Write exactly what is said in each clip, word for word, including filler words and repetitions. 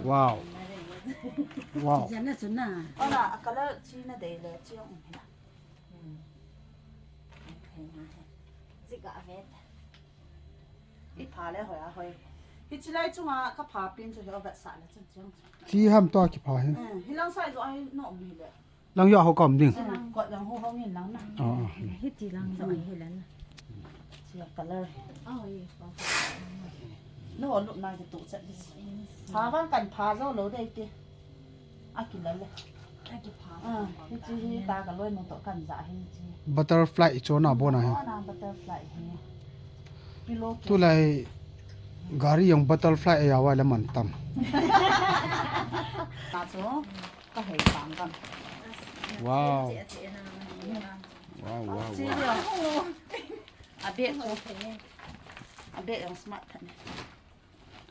Wow. Wow. Jana suna. Ona, a color chi nadei le, chi ang um hina. Hmm. Okay, na he. Zika ve ta. I pha le hoi a hoi. Hichi lai chunga ka pha pin chu hi o vet sa le chun chiang chu. Chi ham to ki pha he. Eh, hi lang sai zo ai no mi le. Lang yo ho kom ding. Kot lang ho ho ngin lang na. Oh, oh. Hiti lang zo hi le na. Chi a color. Oh, ye. No, look na ki tu chat this. Pha vang kan pha zo lo dei ti. A kilal le. A kipha. Ah, hichi hi ta ka loi nung to kan za hi chi. Butterfly cho na bo na hi. Oh, na butterfly hi. Pillow case. Tulai gari jong butterfly a ya wa le man tam. Ta cho ka hei pang kan. Wow. Wow, wow, wow. A bit cho. A bit jong smart than.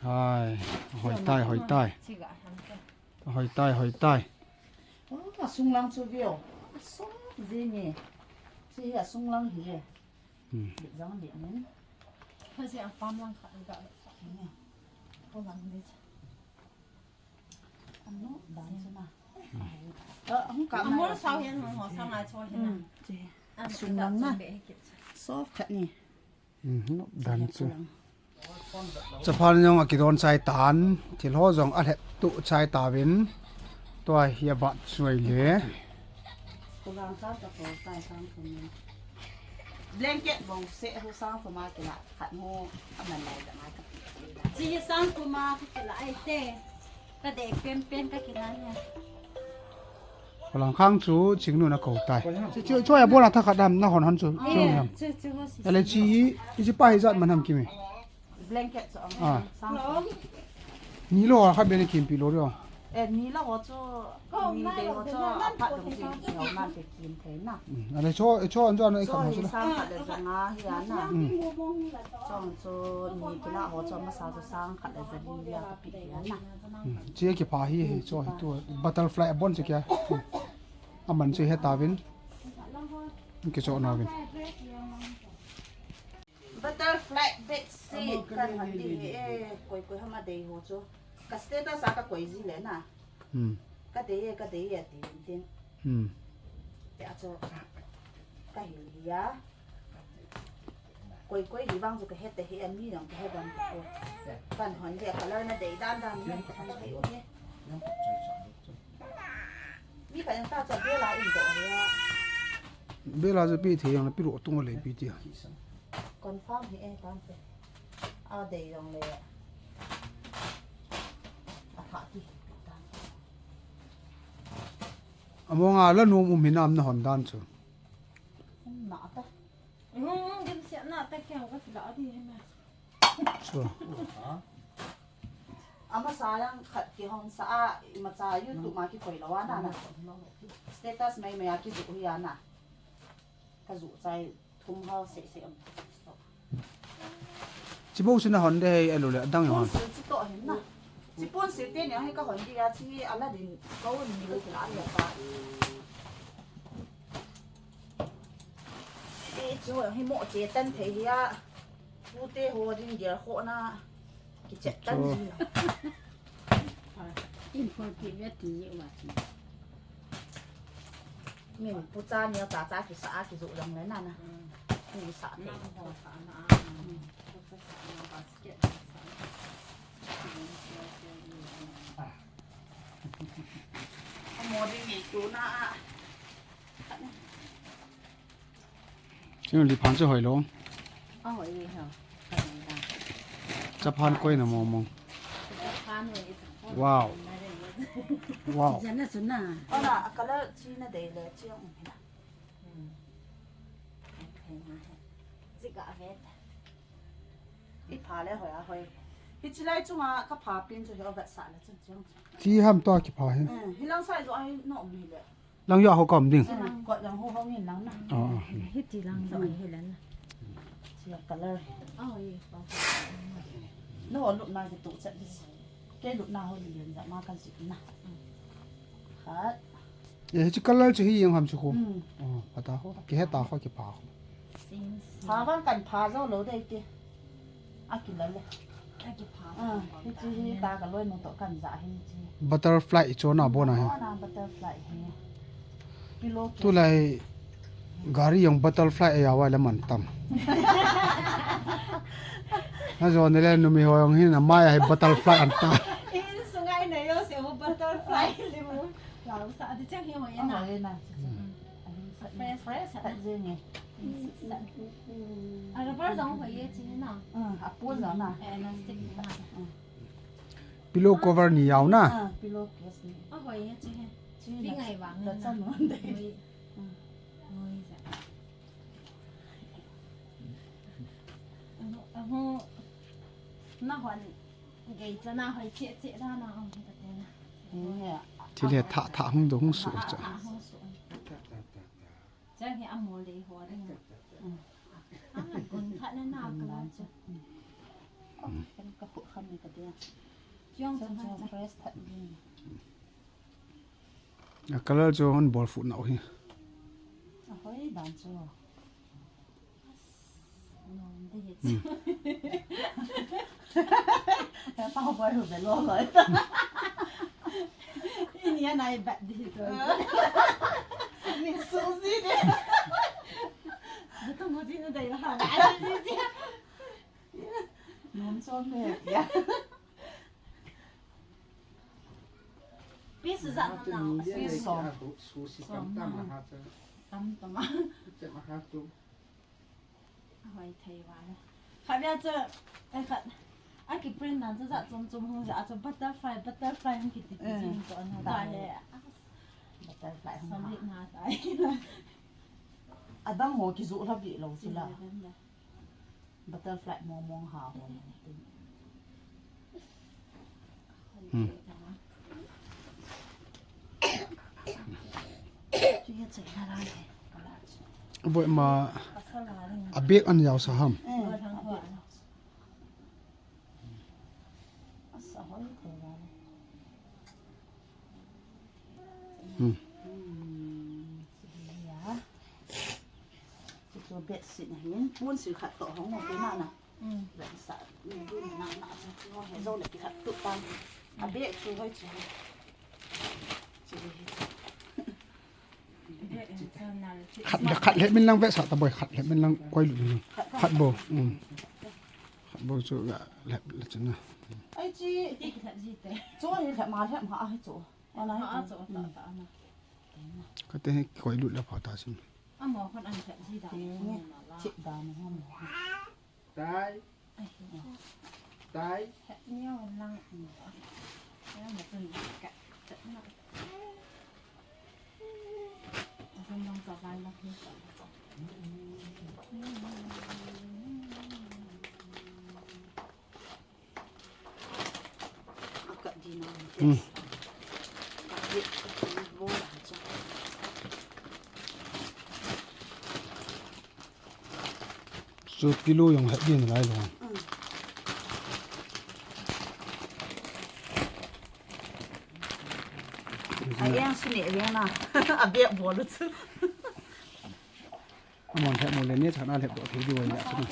Hai, hoi tai, hoi tai. Chi ga han ka. Hoi tai, hoi tai. Oh, a sung lang chu view. A sung ji ni. Chi a sung lang hi. Hmm. Bit jang bit ni. Ka ji a pam lang kha ga. Ko lang ni. Ano, dan chu na. Hmm. Eh, hung ka. Amol sao hian hung ho sang a cho hian. Hmm. Chi. A sung lang na. Soft khat ni. Mhm, dan chu. Chaphan jong a kidon chai tan, thil ho jong a lhep tu chai tavin, tua hi a vat suai le. Kulang sa ka ko tai sang thum. Blanket bong se hu sang thum a kila, khat mu a man lai da mai ka. Chi sang thum a kila ai te. Ka dei pen pen ka kila nia. Kolang khang chu Chingnu na ko tai. Chu, chu, chu a bona tha khat dam na hon hon chu, chu ni ham. Chu, chu ho si. Ale chi hi, i chi pa hi jat man ham kimi. Blanket chu ang. Ah. Sang. Ni lo kha be ni kim pi lo rio. Eh, ni lo ho chu, ni de ho chu, a phat dong si, ni ho man pe kim thei na. Hmm, ale cho, cho an cho an i khat ho chu. Sang khat le jong a hi a na. Hmm. Chong chu ni kila ho chu masa chu sang khat le jali a ka pi hi a na. Hmm. Chi a kipha hi, hi cho hi tu butterfly a bon chi kia. Hmm. A man chu he tavin. Ki cho na vin. Butterfly bed sheet kan hon di hi e, koi koi hama dei ho chu. Ka status a ka koi ji le na. Hmm. Ka dei e, ka dei e, ti vin tin. Hmm. Te a chu ka hil hi a. Koi koi hi vang chu ka he te hi a, mi jong ka he dan ta ko. Kan hon di a color na dei dan dan hi ka hon thei u hi. Mi khat in ta chu bela in doh le. Bela chu pi thei jong le pi lo tung le pi ti. Confirm hi e tan te. A dei jong le. A pha ti tan. Among a la nom um hinam na hon dan chu. Um na ta. Hmm, gim siat na ta kiang ka kila di he ma. Chu. Ama sa yang khat kihong sa a, ima cha YouTube ma kikoi lo a na na. Status mai mai a kizu hi a na. Ka zu chai thum hao se se am. Chi bo sina hon de hei alu le adang hon. Pon sil chi to hin na. Chi pon sil te ni hei ka hon di a chi ala din ko ni ko kila a pa. E chu hi mo che tan thei hi a. Pute ho ding gel kho na kichet tan chu. Chu. In for pi ve ti ye wa ti. Min pu cha ni ta cha kisa a kizu jong le na na. Ni sa te. Mo ding ni tu na a. Chun li phan chu hoi lo. A hoi e ha. Chaphan koi na mong mong. Chaphan hoi e chaphan. Wow. Wow. Jana suna. Ona, a color chi na dei le chi ang um hina. Hmm. Okay, na he. Zika ve ta. I pha le hoi a hoi. Hichi lai chunga ka pha pin chu hi o vet sa le chun chiang. Chi ham to ki pha hi. Eh, hi lang sai zo ai no mi le. Lang yo ho kom ding. Kot lang ho ho ngin lang na. Oh, oh. Hiti lang zo ai hi le na. Chi a color. Oh, ye. No, look na ki tu chat this. Ke look na ho ni len za ma kan si na. Khat. Eh, hichi color chu hi jeng ham chu ko. Hmm. Oh, pha ta ho. Ki he ta ho ki pha ho. Pha vang kan pha zo lo dei ti. A ki la le. Ah, hiche hi ta ka loinu toh kan ja hi hiche. Butterfly ichona bona hi. Ona butterfly hi. Pillow case. Tulai gari jong butterfly a jaova le man tam. Najon le numei ho jong hin amai a hi butterfly anta. Insunga inei jouse butterfly le mu. Lau sa, ati chang hi hoi na. Hoi na. Fresh, fresh, fresh, fresh. A rubber jong hoi e chi na. Mm, a pon jong na. Eh, na stick na. Mm. Pillow cover ni jao na. Ah, pillow case ni. A hoi e chi he. Chi na. Pi ngai vang na. Chan non de. Hoi. Mm. Hoi ja. Aho, aho. Na hon. Gei chana hoi che che da na, um, ka te na. Thil hi tha, tha hung do hung su cha. Hung su. Chang hi amol dei ho dei. Ah, gun khat na na ka la cha. Kan ka khu kham ni ka te. Chiong cha cha fresh that ni. A color chu hon bol fu nau hi. A hoi dan chu. Hmm. Pau boy hu be lo lo. Ini anai bat di tu. Ni susi de. Betul mo di na dai ha. Ai di di. Nom som de ya. Piece za na na. Piece som. Susi tam tam ha cha. Tam tam. Tam ha tu. Ahoi thei vale. Khat vea chu, eh, khat. A kiprint dan chu jat chom chom hung ja, a chu butterfly, butterfly hung kiti ti jing chu ana ta he. Butterfly hung ha. Solid na ta. Adang ho kijoh lha beh lou chu la. Butterfly mong mong ha ho. Hmm. Boi ma a bag an jao sa ham. Hmm. Chu bedsheet ahin, ponsil khat toh hung ho pe na na. Mm. Ven sa, ni du na na na, chu ho he jo le ki khat tu tan. A bag chu hoi chu. Chu hi. Khat le, khat le min lang ve sa ta boi, khat le min lang koi lu. Khat bo. Mm. Khat bo chu le, le chu na. Ai chi. Chu hi le ma le ma ai chu. Ana ai chu ta ta na. Ka te hi koi lu le pha ta sin. Amo khon an khat ji da. Chip da mo mo. Tai. Tai. Khat neo lang. Ya ma tun ka. Khat na. Khat lang sa vai lang ni sa. Hmm. Chu pillow jong het din lai lo. Hmm. Ai, ang suni, ang na. A bag bol chu. Amon lhep mo le ni chan a lhep doh thei diu ahi a chun.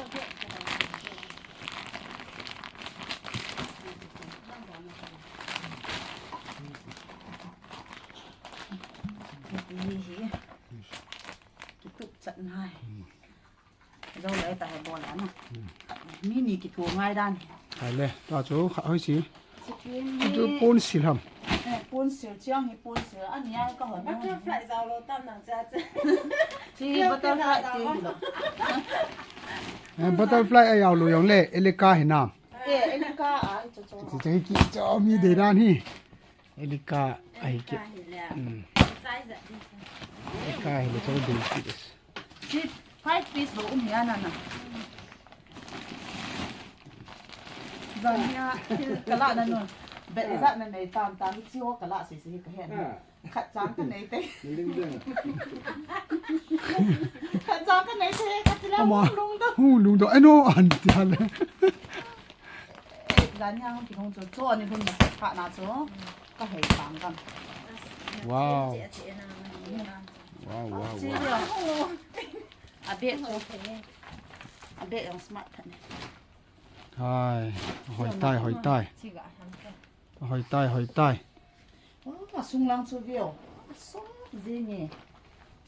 Kitup chat nai. Zo le ta he bol ana. Mi ni kitup ngai dan. Hai le, ta chu kha hoi si. Chu ponsil ham. Eh, ponsil chiang hi ponsil. Ani a ka hon. Butterfly jao lo tam nang cha cha. Chi butterfly ti lo. Eh, butterfly a jao lo jong le, Elika hi na. Eh, Elika a, cho cho. Chi chi ki cho mi de dan hi. Elika a hi ki. Elika hi le cho de ki des. Chi five piece bou um hi a na na. Zan nia, kala na nun. Bet ijat na nei tam tam, chi ho kala si si ka hen. Khat chang ka nei te. Khat chang ka nei te, ka ti la hung lung do. Hung lung do. Ai no, an ti ha le. Zan nia hung ki hung cho, cho ni hun na sa kha na cho. Ka hei tam kam. Wow. Wow, wow, wow. A bag chu. A bag jong smart that ne. Hai, hoi tai, hoi tai. Hoi tai, hoi tai. Oh, asung lang chu veo. Asung jing e.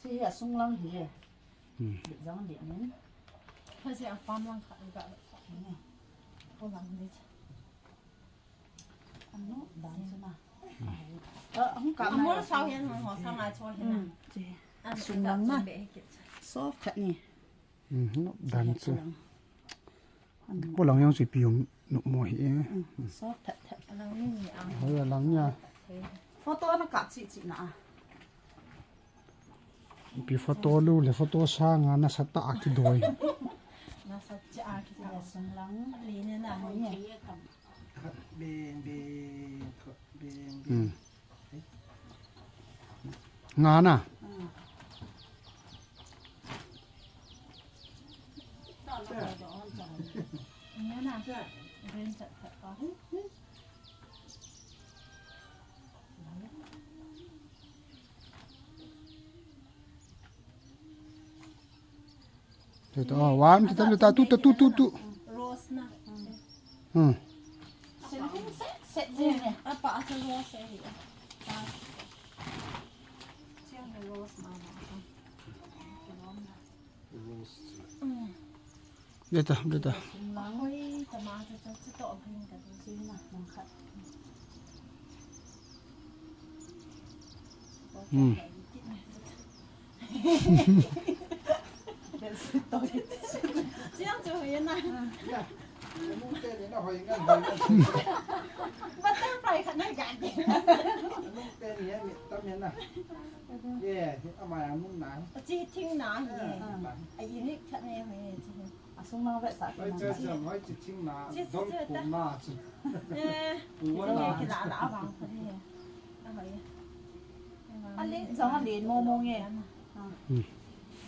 Chi hi asung lang hi e. Hmm. Jang di nin. Kasi ang pam lang kha ga. Ko lang di. Ano, dan chu na. Ah, hung ka. Amol sao hian hung ho sang a cho hian. Hmm, chi. Asung lang na. Soft khat ni. Hmm, no, dan chu. Polang yang chu ipi hung numo hi e. Soft that that. Alang ni ni ang. Hoi alang nia. Photo na kap chi chi na. Ipi photo lu le photo sanga nasa ta a kidoi. Nasa cha a kidoi. Sung lang. Li ne na hoi ni. Beng beng beng beng. Hmm. Nga na. Tu, tu, oh, one, tu, tu, tu, tu, tu, tu, tu. Rose na. Hmm. Set, set, set, set. Apa, asa rose eh. Siang rose mama. Rose. Hmm. Beta, beta. Oi, tama, tu, tu, tu, tu, green ka tu. Sina, mangkhat. Hmm. Chiang chu hoi na. Butterfly khat na ga de. Chi thing na hi. A unique khat na hi chi. Asung lang vetsah. Hoi, chi, chi, hoi, chi, thing na, chi, chi, dong chi, pum ta. Na, chi. Eh, pu chi, na. Ki la, la, vang, pha, ni. A, hoi. A, le, chang, a, le, mo, mo, nge. Hmm.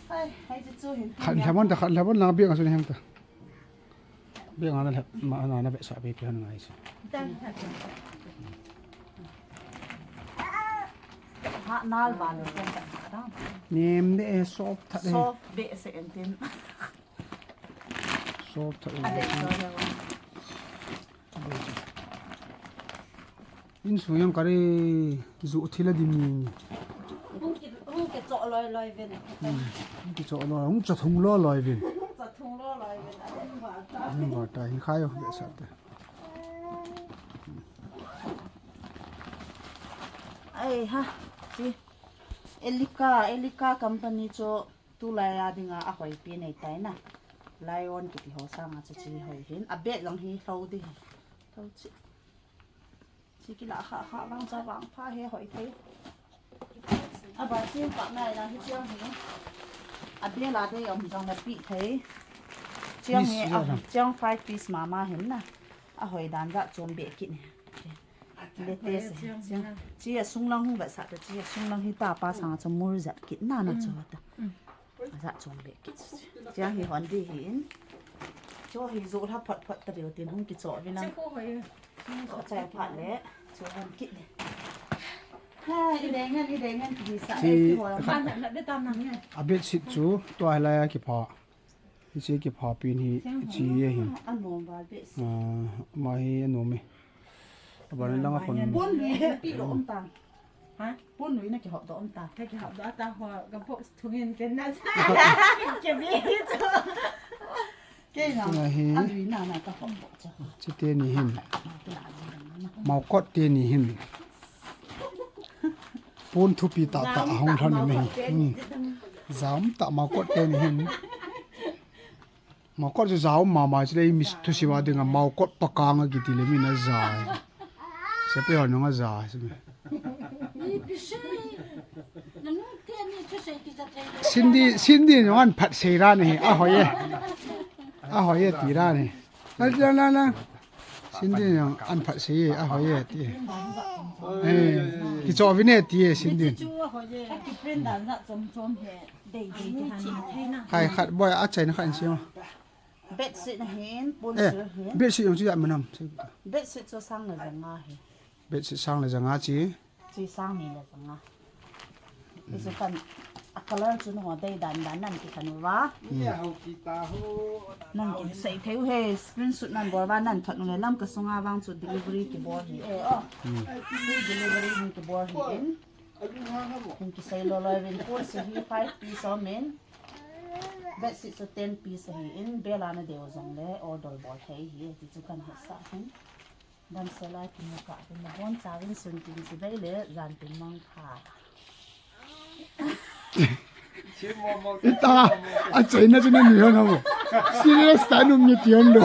Hai, hai, chi, chu, hin, khat hin, hlamon ta, khat hlamon lang, biang, a, sun, hang, ta. Biang, a, na, hla, ma, na, na, vetsah, be, pi, han, ngai, chi. Dan, dan. Ha, nal, ba, le, dan, dan, dan. Nem, de, eh, soft, ta, de. Soft, be, se, en, tin. Soft tah. A dei to le. Insung jong kari ju thil a dim ni. Hung ki, hung kichoh loi loi vin. Hmm, hung kichoh loi, hung choh thung loi loi vin. Choh thung loi loi vin. A dei ba ta. A dei ba ta, hin khai jo, be sa te. Ai ha, chi. Elika, Elika company chu Tulai a dinga a hoipi nei tai na. Lion kiti ho sanga chu chi hoi hin. A bag jong hi hlo di hi. Hlo chi. Chi kila kha kha vang cha vang pha he hoi thei. A ba chi pa nai la hi chiang hi. A bel a dei um jong le pi thei. Chiang hi, a, chiang five piece mama hin na. A hoi dan jat chom be kit ni. Le te se. Chiang, chi a sung lang hung vetsah ta, chi a sung lang hi ta pa sanga chu mur jat kit na na chu ta. A jat chom be kit. Chiang hi hon di hi in. Chu hi jo la phot phot ta deu tin hung kichoh vi na. Chu ko hoi. Ko chai phat le. Chu hon kit ni. Ha, i deng ngan, i deng ngan ki sa. Chi e ki hoi. Khan na de tam na ni. A bedsheet chu tua lai a kipha. Hiche kipha pen hi, chi e hin. A nom val behseh. Ah, ama hi a nom e. Abana langa kon. Pon lui pi lo um ta. Ha? Pon lui na kihop doh um ta. Ka kihop doh ta ho, ka box thungin ken na sa. Ke bi chu. Kei na. Tua hi. A lui na na ka hop doh chu. Chite ni hin. Maokot te ni hin. Pon thupi tah tah a hung lhon in ahi. Hmm. Jam tah maokot te ni hin. Maokot chu jam mama chule mi thusim a dinga maokot pakang a kiti le min a ja. Sepai ho nung a ja. Cindy, Cindy nung an phat sei ra ni. A hoi e. A hoi e ti ra ni. La, la, la, la. Cindy nung an phat sei e, a hoi e ti. Eh, kichoh vin e ti e Cindy. Chu a hoi e. Ki print dan jat chom chom he. Dei dei ti han. Khai khat boi a chaina khat in sima. Bedsheet na hin, pon sil hin. Bedsheet jong chu jat manam. Bedsheet chu sang le ja nga hi. Bedsheet sang le ja nga chi. Chi sang ni le ja nga. Isu kan. Color chu nangho dei dan dan nan kikhen uva. Nan kisei thei u he, screenshot nan bol uva nan thot u le Lamka sunga vang chu delivery kibol hi e o. Free delivery hin kibol hi in. Hin kisei loi loi uvin, pu chu hi five piece om in. Bedsheet chu ten piece ahi in, bel a nadei u jongle order bol thei hi ti chu kahin hetsah hin. Damsel a kimu kah uvin, nabonchauvin sun tin chibai le jan tin mangpha. Ita, achaina chu nani hon ham? Serious tah in um nge ti hon lou.